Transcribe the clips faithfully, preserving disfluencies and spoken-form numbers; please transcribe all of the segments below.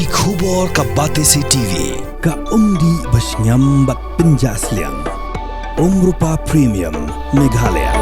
Ki khubor ka Batesi T V, ka umdih ba shngiam bad pynjah sliang. Umrupa Premium, Meghalaya.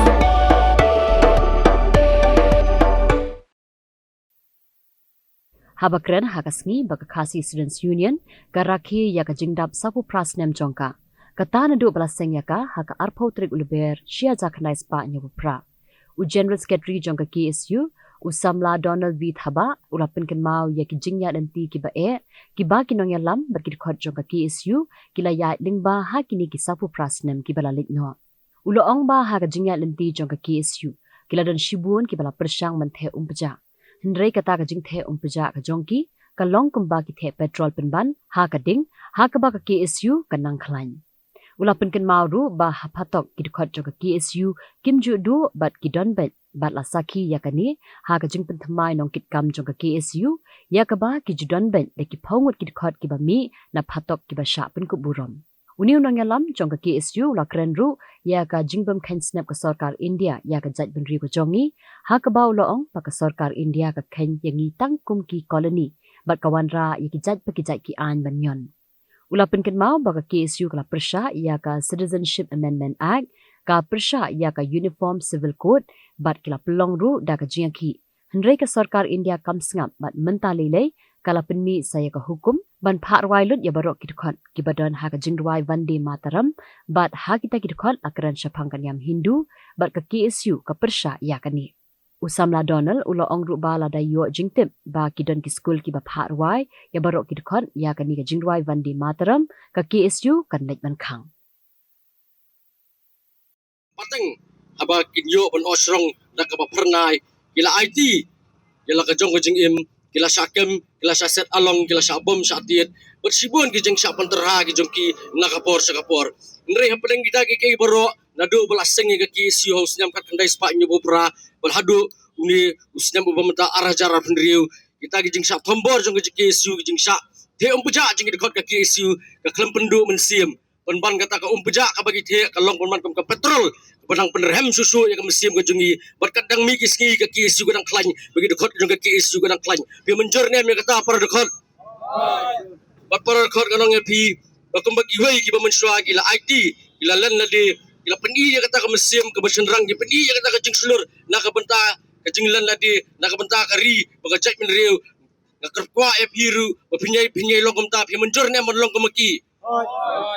Haba kren ha ka sngi ba ka Khasi Students Union ka rakhe ïa ka jingdap sawphew phra snem jong ka, kata naduh ba la seng ïa ka ha ka arphew tarik u Lber shi hajar khyndai spah hynñiewphew phra. U General Secretary jong ka K S U, u samla Donald V Thabah, u la pynkynmaw ïa ki jingïaid lynti kiba eh kiba ki nongïalam bad ki dkhot jong ka K S U ki la ïaid lyngba ha kine ki sawphew phra snem kiba la leit noh. U la ong ba ha ka jingïaid lynti jong ka K S U ki la don shibun kiba la pyrshang ban theh umpjah. Hynrei kata ka jingtheh umpjah ka jong ki ka long kumba ki theh petrol pynban ha ka ding, ha kaba ka K S U ka nang khlaiñ. U la pynkynmaw ruh ba ha phatok ki dkhot jong ka K S U kim ju duh bad ki don beit, bad la sakhi ïa kane ha ka jingpynthymmai nongkitkam jong ka K S U ïa kaba ki ju don beit da ki phew ngut ki dkhot kiba mih na phatok kiba shah pynkup burom. Une u nongïalam jong ka K S U u la kren ruh ïa ka jingbym kheiñ snep ka sorkar India ïa ka jaitbynriew ka jong ngi, ha kaba u la ong ba ka sorkar India ka kheiñ ïa ngi tang kum ki koloni bad ka wanrah ïa ki jait pa ki jait ki aiñ ban ñion. U la pynkynmaw ba ka K S U ka la pyrshah ïa ka Citizenship Amendment Act, ka pyrshah ïa ka Uniform Civil Code bad ki la pynlong ruh da ka jingïakhih. Hynrei ka sorkar India kam sngap bad mynta lei lei ka la pynmih sa ïa ka hukum ban phah rwai lut ïa baroh ki dkhot kiba don ha ka jingrwai Vande Mataram bad ha kita ki dkhot la kren shaphang ka niam Hindu bad ka K S U ka pyrshah ïa kane. U samla Donald u la ong ruh ba lada ïoh jingtip ba ki don ki skul kiba phah rwai ïa baroh ki dkhot ïa kane ka jingrwai Vande Mataram, ka K S U kan leit ban khang. Pateng haba kin ïoh ban ot shrong da kaba phyrnai, ki la aiti ïa la ka jong ka jingim, ki la shah kem, ki la shah set along, ki la shah bom shah tied bad shibun ki jingshah pynterha ki jong ki na ka por sha ka por. Hynrei hapdeng kita kiei kiei baroh, naduh ba la seng ïa ka K S U ha u snem khatkhyndai spah hynñiewphew phra bad haduh une u snem uba mynta ar hajar arphew hynriew, kita ki jingshah thombor jong ka K S U, ki jingshah theh umpjah jong ki dkhot ka K S U ka khlem pynduh mynsiem. Pynban kata ka umpjah kaba ki theh ka long pynban kum ka petrol kaba dang pynrhem shuh shuh ïa ka mynsiem ka jong ngi. Bad kat dang mih ki sngi ka K S U ka dang khlaiñ, ba ki dkhot jong ka K S U ka dang khlaiñ. Phi mynjur ne em ïa kata para dkhot? Bad para dkhot, nga ong ïa phi ba kumba kiwei kiba mynshuwa ki la aiti, ki la len lade, ki la pyni ïa kata ka mynsiem kaba shynrang, ki pyni ïa kata ka jingshlur na ka bynta ka jinglen lade, na ka bynta ka ri bad ka jaitbynriew. Nga kyrpad ïa phi ruh ba phin ïai, phin ïai long kumta, phi mynjur ne em ban long kum ki?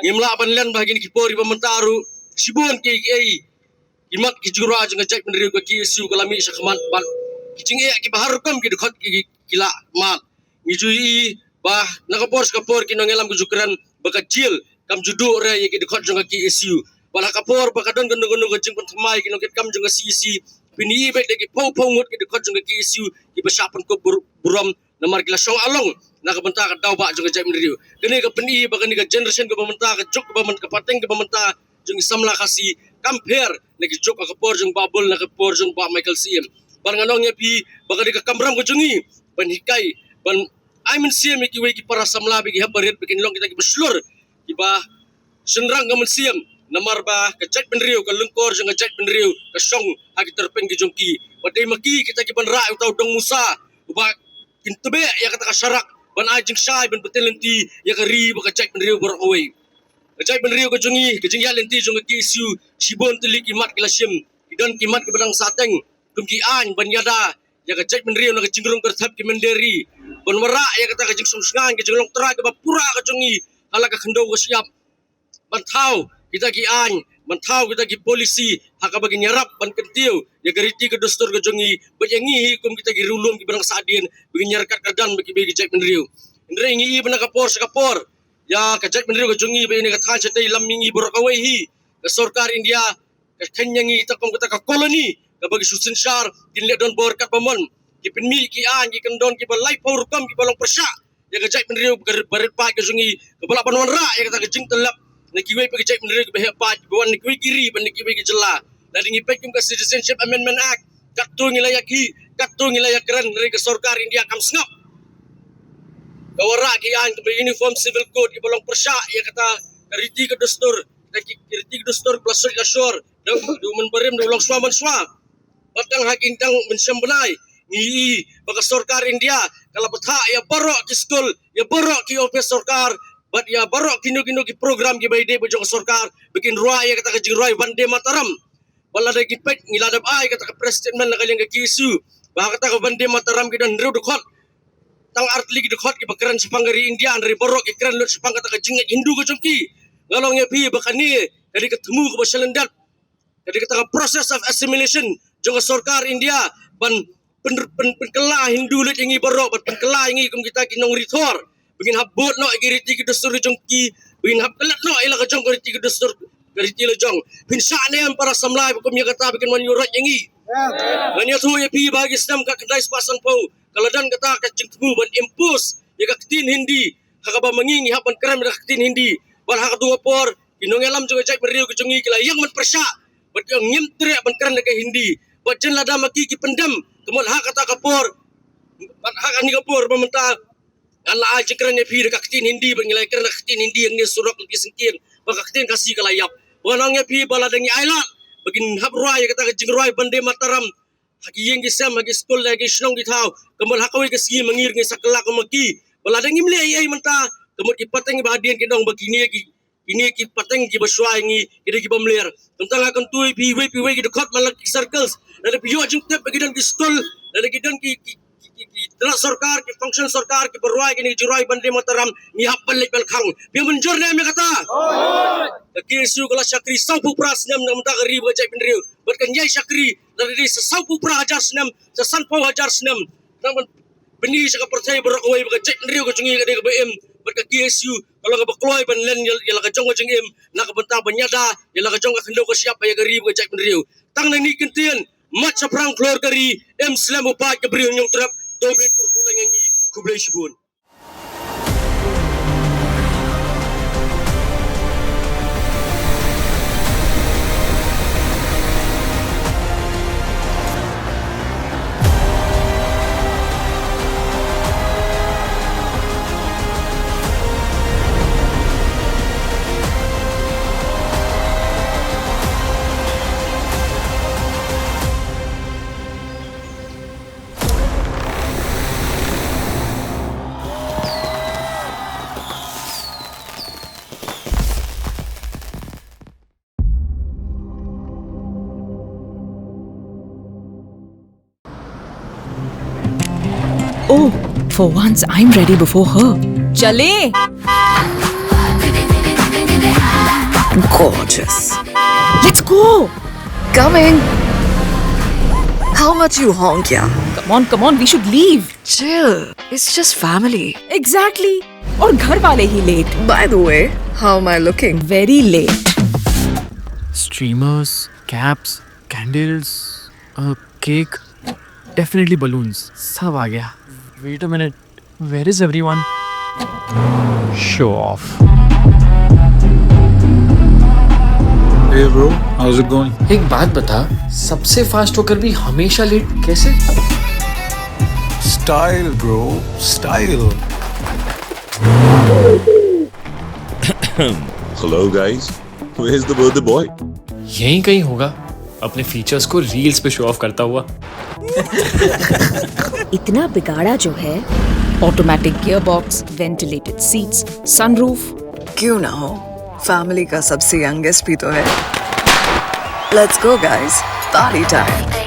Ngim lah ban len ba ha kine ki por kiba mynta ruh shibun kiei kiei ki mat ki jingrwai jong ka jaitbynriew ka K S U ka la mih sha khmat bad ki jingeh kiba har rukom ki dkhot ki, ki, ki la mad. Ngi ju ïohi ba na ka por sha ka por ki nongïalam ki ju kren ba ka jail kam ju duh re ïa ki dkhot jong ka K S U. Bad ha ka por ba ka don kano kano ka jingpynthymmai ki nongkitkam jong ka C E C, phin ïohi beit da ki phew phew ngut ki dkhot jong ka K S U kiba shah pynkup bur-, burom namar ki la shong along na ka bynta ka daw bah jong ka jaitbynriew. Kane ka pyni ba kane ka generation kaba mynta, ka juk kaba mynta, ka pateng kaba mynta jong ki samla Khasi kam pher na ki juk ha ka por jong Bah Bull, na ka por jong Bah Michael Syiem. Bad nga ong ïa phi ba kane ka kamram ka jong ngi ban hikai, ban ai mynsiem ïa kiwei ki para samla ba ki hap barit ba kin long kita kiba shlur, kiba shynrang ka mynsiem, namar ba ka jaitbynriew, ka lyngkor jong ka jaitbynriew ka shong ha ki tyrpeng ki jong ki. Bad dei ma ki kita kiban rah ïa uta u dong musa uba kin tbeh ïa kata ka sharak ban ai jingshai ban bteng lynti ïa ka ri bad ka jaitbynriew baroh kawei. Ka jaitbynriew ka jong ngi, ka jingïaid lynti jong ka K S U, shibun tylli ki mat ki la shim. Ki don ki mat kiba dang sahteng kum ki aiñ ban ïada ïa ka jaitbynriew na ka jingrung kyrthep ki mynder ri, ban wanrah ïa kata ka jingsngewsngaiñ, ka jinglong trai kaba pura ka jong ngi ha la ka khyndew ka shyiap. Ban thaw kita ki aiñ, ban thaw kita ki polisi ha kaba kin ïarap ban kyntiew ïa ka riti ka dustur ka jong ngi bad ïa ngi hi kum kita ki riewlum kiba dang sahdien ba kin ïarap kyrdan bad kiwei ki jaitbynriew. Hynrei ngi i ba na ka por sha ka por ïa ka jaitbynriew ka jong ngi bad ïa kane ka thaiñ shatei lam mihngi baroh kawei hi, ka sorkar India ka kheiñ ïa ngi tang kum kata ka koloni kaba ki shu synshar kin leh donbor katba mon. Ki pynmih ki aiñ, ki kyndon kiba laiphew rukom kiba long pyrshah ïa ka jaitbynriew ba rit paid ka jong ngi, kaba lah ban wanrah ïa kata ka jingtyllep na kiwei pat ki jaitbynriew kiba heh paid, kiba wan na kiwei ki ri bad na kiwei ki jylla. Lada ngi peit kum ka Citizenship Amendment Act, katto ngi la ïakhih, katto ngi la ïakren, hynrei ka sorkar India kam sngap. Ka wanrah ki aiñ kaba Uniform Civil Code kiba long pyrshah ïa kata ka riti ka dustur, ka ki, ki riti ka dustur ba la suid la shor da u, da u mynbarim, da u longshuwa manshuwa. Bad tang ha ki, tang mynshem bnai Ngi i ba ka sorkar India ka la bthah ïa baroh ki skul, ïa baroh ki ophis sorkar, bad ïa baroh kino kino ki program kiba ïadei bad jong ka sorkar, ba kin rwai ïa kata ka jingrwai Vande Mataram. Bad lada ki peit, ngi la dep ai kata ka press statement na ka liang ka K S U ba ha kata ka Vande Mataram ki don hynriew dkhot, tang artylli ki dkhot kiba kren shaphang ka ri India, hynrei baroh ki kren lut shaphang kata ka jingngeit Hindu ka jong ki. Nga ong ïa phi ba kane ka dei ka thmu kaba shalyndet, ka dei kata ka process of assimilation jong ka sorkar India ban pyn, pyn, pynkylla Hindu lut ïa ngi baroh, ban pynkylla ïa ngi kum kita ki nongri thor, ba ngin hap bud noh ïa ki riti ki dustur jong ki, ba ngin hap klet noh ïa la ka jong ka riti ki dustur, ka riti la jong. Phin shah ne em para samla ba kum ïa kata ba kin wan ïuh roit ïa ngi? Ngan ïathuh ïa phi ba ha ki snem khatkhyndai spah sanphew ka la don kata ka jingthmu ban impose ïa ka ktien Hindi ha kaba ma ngi ngi hap ban kren da ka ktien Hindi. Bad ha kato ka por ki nongïalam jong ka jaitbynriew ka jong ngi ki la ïeng ban pyrshah bad ki ong ngim treh ban kren da ka Hindi. Bad jan lada ma ki ki pyndem, ka mut ha kata ka por, bad ha kane ka por ba mynta ngan la ai jingkren ïa phi da ka ktien Hindi, bad ngi la kren da ka ktien Hindi hangne surok lem ki syngkien, ba ka ktien Khasi ka la ïap. Ba ngan ong ïa phi ba lada ngi ailad ba kin hap rwai ïa kata ka jingrwai Vande Mataram ha ki ïing ki sem, ha ki skul, ha ki shnong ki thaw, ka mut ha kawei ka sngi ma ngi ruh ngin sa kylla kum ma ki. Ba lada ngim leh ei ei mynta, ka mut ki pateng ba hadien kin ong ba kine ki, kine ki pateng kiba shuwa ïa ngi ki dei kiba mler. Kumta nga kyntu ïa phi iwei pa iwei ki dkhot man la ki circles, lada phi ïoh jingtip ba ki don ki skul, lada ki don ki, ki, ki, ki, ki tnat sorkar, ki function sorkar kiba rwai kine ki jingrwai Vande Mataram, ngi hap ban leit ban khang. Phi mynjur ne em ïa kata? Ka K S U ka la shakri sawphew phra snem na ka bynta ka ri bad ka jaitbynriew. Bad kan ïai shakri lada dei sa sawphew phra hajar snem, sa sanphew hajar snem, nang ban pyni sha ka pyrthei baroh kawei ba ka jaitbynriew ka jong ngi ka dei kaba im. Bad ka K S U ka long kaba kloi ban len ïa, ïa la ka jong ka jingim na ka bynta ban ïada ïa la ka jong ka khyndew ka shyiap ïa ka ri bad ka jaitbynriew. Tang na kine ki kyntien, mat shaphrang khlur ka ri, im slem u paid ka briew ñiewtrep. To beit kur puleng ïa ngi. Khublei shibun. Oh, for once I'm ready before her. Chale! Gorgeous. Let's go! Coming! How much you honk, yeah? Come on, come on, we should leave. Chill. It's just family. Exactly. और घर वाले ही late. By the way, how am I looking? Very late. Streamers, caps, candles, a cake, definitely balloons. सब आ गया. Wait a minute. Where is everyone? Show off. Hey bro, how's it going? एक बात बता, सबसे फास्ट होकर भी हमेशा लेट कैसे? Style, bro, style. Hello guys, where's the birthday boy? यहीं कहीं होगा, अपने फीचर्स को रील्स पे शो ऑफ करता हुआ. इतना बिगाड़ा जो है. Automatic gearbox, ventilated seats, sunroof. क्यों ना हो, फैमिली का सबसे यंगेस्ट भी तो है. Let's go guys, party time.